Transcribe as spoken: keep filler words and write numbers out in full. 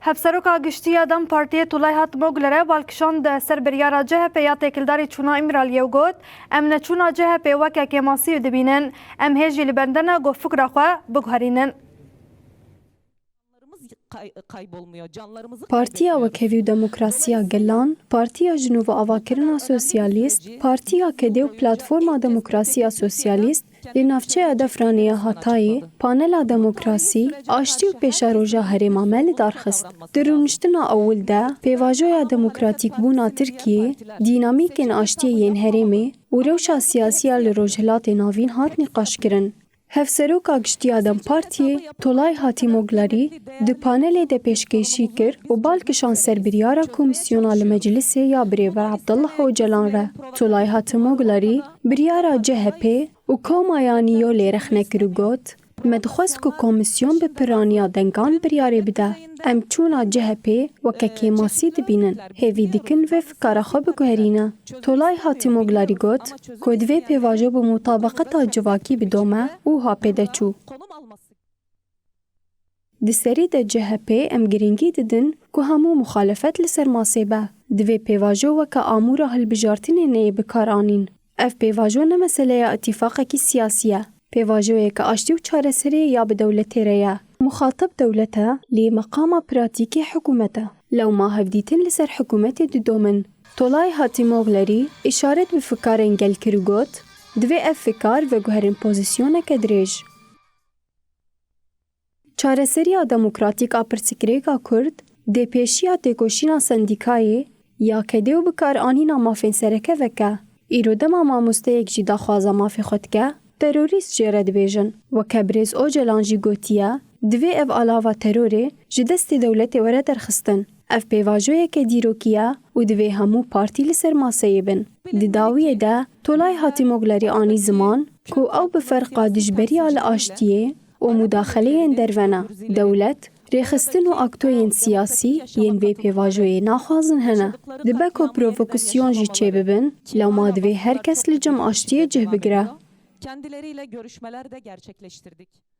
Hevseroka Giştî ya DEM Partiyê Tulay Hatmoglu re bal kişand ser biryara C H P ya têkildarî çûna Îmraliyê û got, Em neçûna C H P weke kêmasî dibînin. Em hê jî li bende ne ku fikra xwe biguherînin. Partiya Wekhevî û Demokrasiya Gelan, Partiya Jin û Avakirina Sosyalîst, Partiya Kedê û Platforma Demokrasiya Sosyalîst li navçeya Defranê ya Hatayê panela demokrasî, aştî û pêşeroja herêma me li dar xist. Di rûniştina ewil de pêvajoya demokratîkbûna Tirkiyê, dînamîkên aştiyê yên herêmê û rewşa siyasî ya li Rojhilatê Navîn hat nîqaşkirin. Hevseroka Giştî ya DEM Partiyê Tolay Hatîmoglarî di panelê de pêşkêşî kir û bal kişand ser biryara komîsyona li Meclisê ya Birêber Abdullah Ocalan re. Tolay Hatîmoglarî biryara C H P û Koma Yanî Yolê rexne kir û got, Me dixwest ku komîsyon bi piraniya dengan biryarê bide. Em çûna C H P weke kêmasî dibînin. Hêvî dikin vê fikara xwe biguherîne. Tolay Hatîmoglarî got ku divê pêvajo bi mutabaqeta civakî bidome û ha pê de çû. Di serî de C H P em girîngî didin ku hemû muxalefet li ser masê be. Divê pêvajo weke amûra hilbijartinê neyê bikaranîn. Ev pêvajo ne meseleya îtîfaqekî siyasî ye. Pêvajoyeke aştî û çareseriyê ya bi dewletê re ye. Muxatib dewlet e, lê meqama pratîkê hikûmet e. Lewma hevdîtin li ser hikûmetê didomin. Tolay Hatîmoglerî îşaret bi fikarên gel kir û got, Divê ev fikar veguherin pozîsyoneke dirêj. Çareseriya demokratîk a pirsgirêka Kurd dê pêşiya têkoşîna sendîkayê ya kedê û bikaranîna mafên sereke veke. Îro dema mamosteyek jî daxwaza mafê xwe dike, terorîst jê re dibêjin. Weke birêz Ocalan jî gotiye, divê ev alava terorê ji destê dewletê were derxistin. Ev pêvajoyeke dîrokî ye û divê hemû partî li ser maseyê bin. Di dawiyê de Tolay Hatîmoglerî anî ziman ku ew bi ferqa dijberiya li aştiyê û mudaxeleyên derve ne. Dewlet, rêxistin û aktoyên siyasî yên vê pêvajoyê naxwazin hene. Dibe ku provokasyon jî çêbibin, lewma divê her kes li cem aştiyê cih bigire. Kendileriyle görüşmeler de gerçekleştirdik.